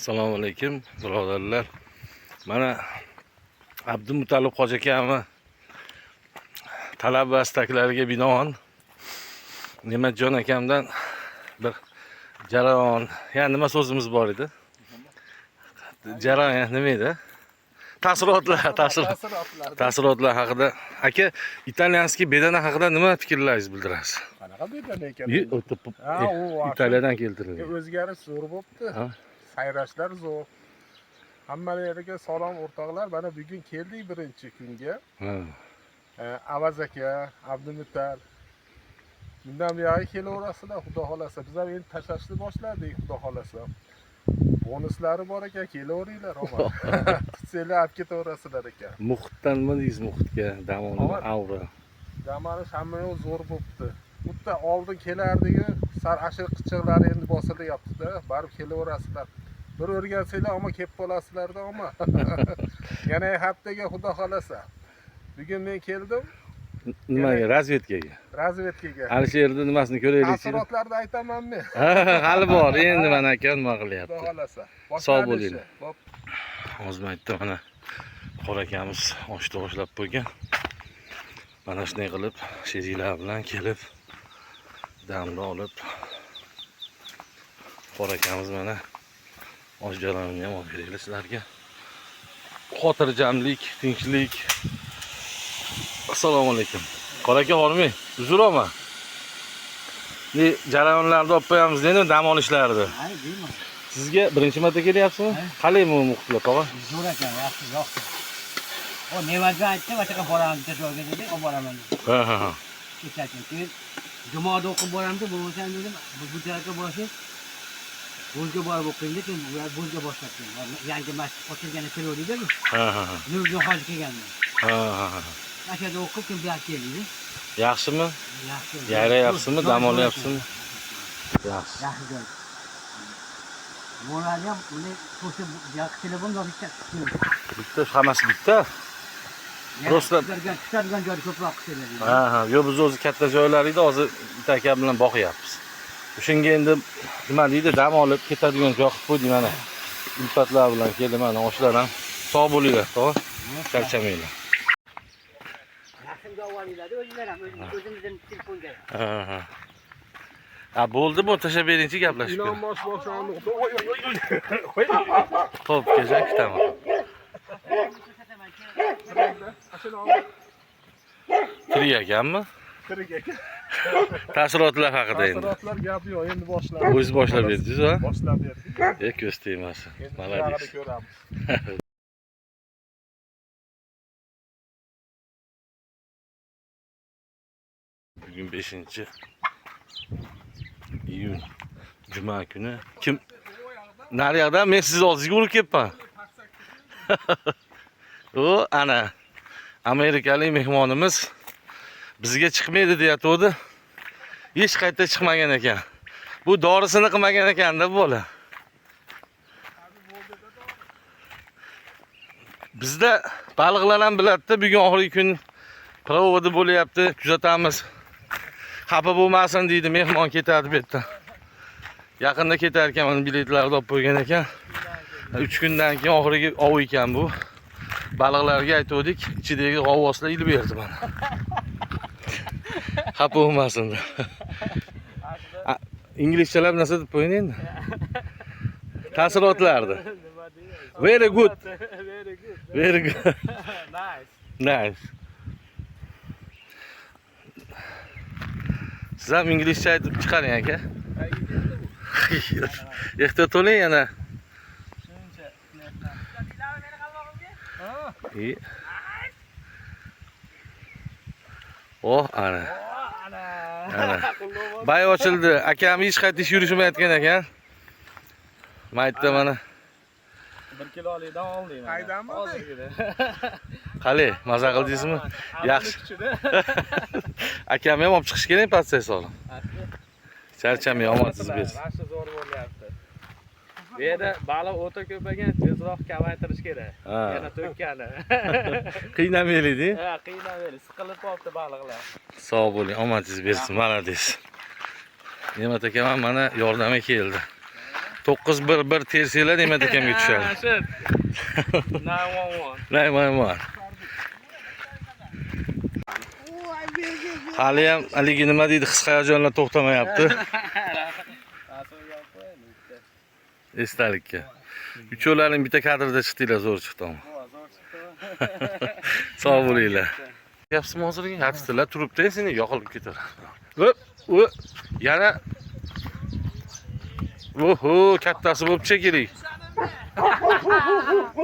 Assalomu alaykum birodarlar. Mana Abdumutallib hoji akamni talab va istaklariga binoan Ne'matjon akamdan bir jarayon, ya'ni nima so'zimiz bor edi? Jarayon nima edi? Taassurotlar, taassurot. Taassurotlar. Taassurotlar haqida. Aka, итальянский bedana haqida nima fikrlaringizni bildirasiz? Qanaqa bedana ekan? Ha, u Italiyadan keltirilgan. O'zgarish zo'r bo'pti. Ha. Sayrashlar zo'r. Hammalariga salom o'rtoqlar. Mana bugun keldik birinchi kunga. Ha. Avaz aka, Abdumital. Bundan buyog'iga kelaverasizlar, xudo xolasa. Biz ham endi tashlashni boshladik, xudo xolasa. Bonuslari bor ekan, kelaveringlar omad. Tutsanglar olib ketaverasizlar ekan. Muhitdan nima deysiz muhitga? Dam olish, Omad. Aura. Dam olish hamma yoq zo'r bo'pti. Xuddi oldin kelardiku, sar ashir qichiqlari endi bosilyapti-da, barib kelaverasizlar. Bir o'rgansanglar, omma kelib qolasizlarda, omma. Yana haftaga xudo xolasa. Bugun men keldim Nimaga? Разведка ga. Разведка ga. Ana shu yerda nimasini ko'raylik. Taassurotlarni aytaman men. Ha, hali bor. Endi mana aka nima Xudo qilyapti. xolasa. Sog' bo'linglar. Bo'p. Hozir aytdi mana qor akamiz oshni boshlab qo'ygan. Mana shunday qilib sheriklar bilan kelib damni olib qor akamiz mana osh jarayonini ham olib beraylik sizlarga. Xotirjamlik, tinchlik. Assalomu alaykum. Qor aka hormang, uzr olma. Ne jarayonlarni olib qo'yamiz deydi, dam olishlarni. Hayır değil mi? Sizga birinchi marta kelyapsizmi? Ha. Qalay bu muhitlar tog'a? Zo'r ekan, yaxshi, yoqdi. O Ne'matjon aytdi, boshqa boramiz bitta joyga dedi, olib boraman dedi. Ha ha ha. Kechasi. Keyin jumoda o'qib boramiz, bo'lmasa dedim, bu tarafga borsak, Bo'zga borib o'qiylik, keyin ular Bo'zga boshlab keldi. Yangi masjid ochilgani keluvdik-ku. Ha ha ha. Nuriddin hoji kelganda. Ha ha ha. O'sha yerda o'qib, keyin bu yoqqa keldik. Yaxshimi? Yaxshi. Yayrayapsizmi, Joy dam zo'r olyapsizmi? ekan. Yaxshi. Yaxshi joy. Mo'rali ham bunday to'sib, telefon bitta. Bitta hammasi bitta. Просто- Tutadigan joyi ko'proq qilib. Ha ha. Yo'q, biz o'zi katta joylar edi, hozir bitta aka bilan boqyapmiz. O'shanga endi nima deydi, dam olib ketadigan joy qilib qo'ydik mana. Ulfatlar bilan keldi mana oshlar ham. Sog' bo'linglar, tog'a. Charchamanglar. Rasmga olinglar, o'zinglar ham, o'zimizning telefonga. Ha ha. Ha, bo'ldi bu, tashlab beringchi gaplashib. Ilon bosh boshlandi. Oy oy oy oy. Xo'p, kecha kutaman. Ashuni ol. Tirik ekanmi? Tirik ekan. Taassurotlar haqida endi. Taassurotlar gap yo'q, endi boshlandi. O'zingiz boshlab berdingiz, ha? Boshlab berdik. E, ko'z tegmasin. Endi Молодец. buyog'ini ko'ramiz. Bugun 5 iyun juma kuni. Kim nariyoqdan men sizni oldingizga urib kelibman. U ana amerikalik mehmonimiz bizga chiqmaydi deyatuvdi. Hech qayerda chiqmagan ekan. Bu dorisini qilmagan ekanda bu bola. Bizda baliqlar ham biladida, bugun oxirgi kun проводы bo'lyapti, kuzatamiz. Xafa bo'lmasin deydi, mehmon ketadi bu yerdan. Yaqinda ketar ekan, mana biletlarni olib qo'ygan ekan. 3 kundan keyin oxirgi ov ekan bu. Baliqlarga aytuvdik, ichidagi g'avvoslar ilib berdi mana. Xafa bo'lmasin deb. Inglizchalab narsa deb qo'ying endi. Taassurotlardi. Very good. Very good. Very good. Nice. Nice. Siz ham inglizcha aytib chiqaring aka. Ehtiyot bo'ling yana. Shuncha. İyi. Oh, ana. Ana. Ana. Bay ochildi. Akam hech qayerda ish yurishmayotgan ekan. Maytda mana. 1 kilolikdan oldik mana. Qaydan bilding? Hozirgina. Qali, maza qildingizmi? Yaxshi. Kuchida. Akam ham olib chiqish kerak процесс olib. Charchamang, omadsiz bersin. Yaxshi zo'r bo'lyapti. Bu yerda baliq o'ta ko'p ekan, tezroq kamaytirish kerak. Ha. Yana to'kkani. Qiynamaylik deng. Ha, qiynamaylik, siqilib qolibdi baliqlar. Sog' bo'ling, omadingiz bersin, молодец. Ne'mat akam ham mana yordamga keldi. 911 tersanglar Ne'mat akamga tushadi. Shu. 911. 911. Hali ham haligi nima deydi, his hayajonlar to'xtamayapti. Esdalikka. Uchovlaring bitta kadrda chiqdinglar, zo'r chiqdi ammo. Sog' bo'linglar. Gapsizmi hozirgi? Hatistlar turibdi, seni yoqilib ketadi. Hop, u yana. Oho, kattasi bo'lib kerak.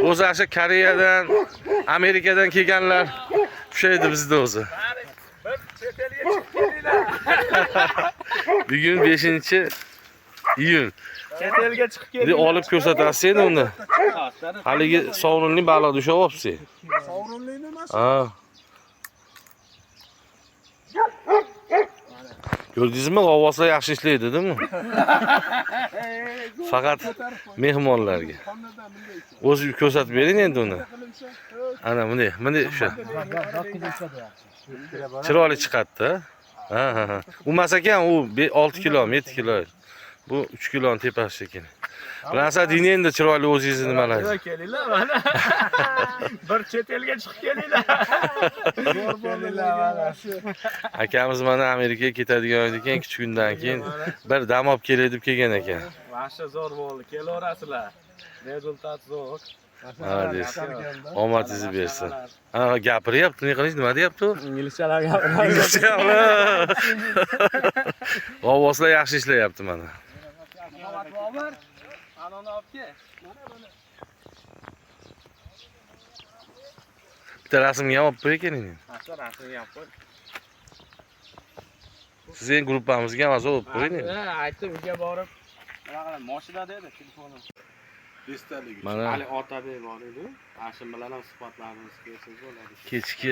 O'zi asha Koreyadan, Amerikadan kelganlar tushaydi bizda o'zi. Bir chet elga chiqib kelinglar. Bugun 5-iyun. Chet elga chiqib Endi kelinglar. olib ko'rsatasiz endi uni. Haligi sovrinli baliqni ushlab olibsiz. Sovrinli emas. Ha. Ko'rdingizmi, g'avvoslar yaxshi ishlaydi, dedimi? Faqat mehmonlarga. O'zi ko'rsatib bering endi uni. Ana bunday, bunday o'sha. Chiroyli chiqadi-da. Ha, ha, ha. U mas ekan, u 6 kilo, 7 kilo. Bu 3 kiloni tepasi shekilli. Bilasan, ding endi chiroyli o'zingizni nimalaringiz. Kelinglar mana. Bir chet elga chiqib kelinglar. Zo'r bo'ldi mana. Akamiz mana Amerikaga ketadigan ekan, ikki kundan keyin bir dam olib kelay deb kelgan ekan. Vahsha zo'r bo'ldi. Kelaverasizlar. Rezultat zo'r. Молодец. Omadingizni bersin. Ha, gapiryapti, ne qilish, nima deyapti u? Inglizchalar gapiradi. Inglizchami? G'avvoslar yaxshi ishlayapti mana. Muhammad Bobur, anoni olib kel. Bitta rasmga ham olib qo'y keling. Asl rasmga ham qo'y. Sizning gruppamizga ham a'zo bo'lib qo'ying. Ha, aytdim uyga borib, nima qiladi? Mashinada edi telefonim. Esdalik. Mana Hali Otabek bor edi. Ana bilan ham suhbatlarimiz kelsa bo'ladi. kechki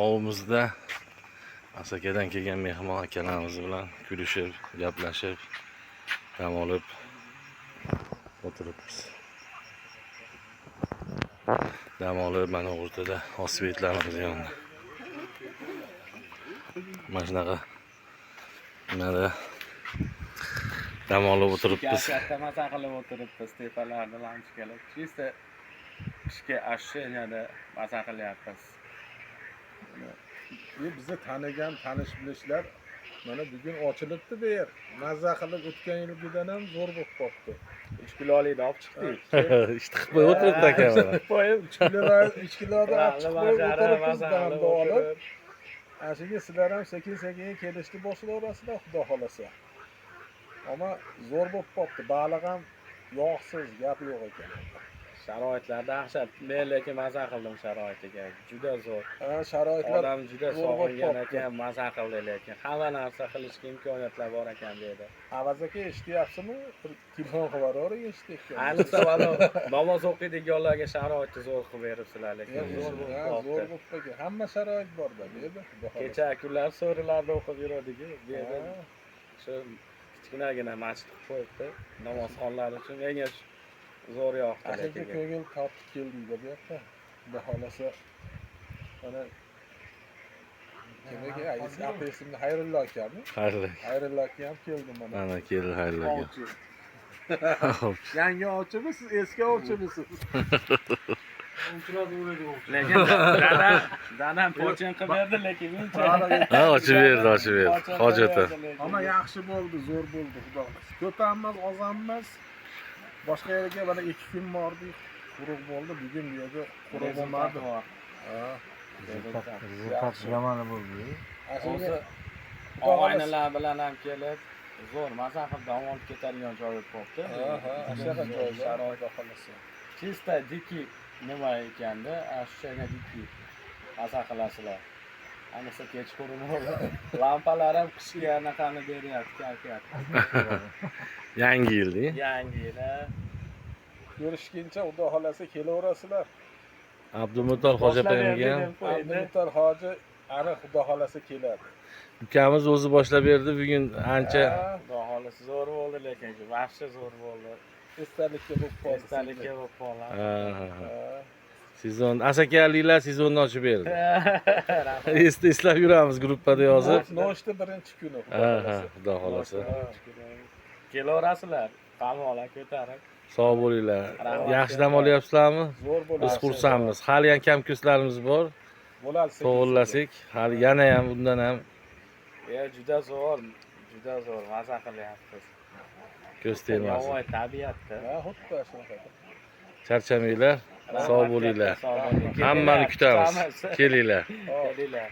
ovimizda Asakadan kelgan mehmon akalarimiz bilan kulishib, gaplashib, dam olib o'tiribmiz. Dam olib mana o'rtada osvetlarimiz yondi. Mana shunaqa nimada dam olib o'tiribmiz. Kayfiyatda maza qilib o'tiribmiz tepalarda lampochkalar. Чисто qishki ощущение da maza qilyapmiz. Bu bizni tanigan, tanish bilishlar mana bugun ochilibdi bu yer. Mazza qilib o'tgan yilgidan ham zo'r bo'lib qolibdi. 3 kilolikni olib chiqdik. Ishni qilib qo'yib o'tiribdi aka mana. Qo'yib 3 kilo 3 kiloda olib chiqib qo'yib o'tiribmiz damda olib. Ana shunga sizlar ham sekin-sekin kelishni boshlayverasizlar, xudo xolasa. Ammo zo'r bo'lib qolibdi. Baliq ham yog'siz, gap yo'q ekan. Sharoitlar dahshat. Men lekin maza qildim sharoitiga. Juda zo'r. Ha, sharoitlar Odam juda zo'r bo'lib sog'ingan qolibdi. ekan, maza qildi lekin. Hamma narsa qilishga imkoniyatlar bor ekan bu yerda. Avaz aka eshityapsizmi? Bir telefon qilib yuboravering eshitayotgan. Ayniqsa mana namoz o'qiydiganlarga sharoitni zo'r qilib beribsizlar lekin. Zo'r bo'lib Ha, zo'r qolibdi. bo'lib qolgan. Hamma sharoit borda bu yerda. Xudo xohlasa. Kecha kunlar so'rilarda o'qib yuradiku. Bu yerda Ha. shu kichkinagina masjid qilib qo'yibdi namozxonlar uchun. Menga shu zo'r yoqdi Asaka lekin. ko'ngil tortib keldik bu yoqqa. Xudo xohlasa mana kim aka? Aka esimda Xayrullo akami? Xayrli. Xayrullo aka ham keldi mana. Mana keldi Xayrli aka. Ovchi. Yangi ovchimisiz, eski ovchimisiz? Lekin dadam pochin qilib berdi lekin buncha. Ha, ochib berdi, ochib berdi. Hoji ota. Ammo yaxshi bo'ldi, zo'r bo'ldi, xudo xohlasa. Ko'p ham emas, oz ham emas. Boshqa yerga mana 2 kun bordik, quruq bo'ldi. Bugun bu yerda quruq bo'lmadi. Ha. Rezultat yomon bo'ldi. O'zi O'zi og'aynilar bilan ham kelib, zo'r maza qilib dam olib ketadigan joy bo'lib qolibdi. Ha, shunaqa joylar, Sharoit xudo xohlasa. чисто дикий nima ekanda, ощущение дикий maza qilasizlar. Ayniqsa kechqurun lampalar ham qishki anaqani beryapti, kayfiyat. Yangi yil, Yangi yil. Ko'rishguncha xudo xohlasa kelaverasizlar. Abdumutol hoji opamga ham Abdumutol hoji ana xudo xohlasa keladi. Ukamiz o'zi boshlab berdi bugun ancha. Ha, Xudo xohlasa zo'r bo'ldi lekin, vahsha zo'r bo'ldi. Esdalikka bo'lib qoldi. Esdalikka bo'lib qoldi. Ha, ha, ha. Ha. Sezon Asakaliklar sezonni ochib berdi. Eslab yuramiz gruppada yozib. Noshta birinchi kuni xudo Ha, ha, xohlasa. xudo xohlasa. Kelaverasizlar. Qamoqlar ko'tarib. Sog' bo'linglar. Rahmat. Yaxshi dam olyapsizlarmi? Zo'r bo'ladi. Biz xursandmiz. Hali ham kam-ko'stlarimiz bor. Bo'ladi. To'g'irlasak, hali yana ham undan ham E, juda zo'r, juda zo'r, maza qilyapmiz. ko'z tegmasin. Yovvoyi tabiatda. Ha, xuddi shunaqa. Charchamanglar. Sog' bo'linglar. Sog' bo'ling. Hammani Kelinglar, kutamiz. kutamiz. Kelinglar. Hop. Kelinglar.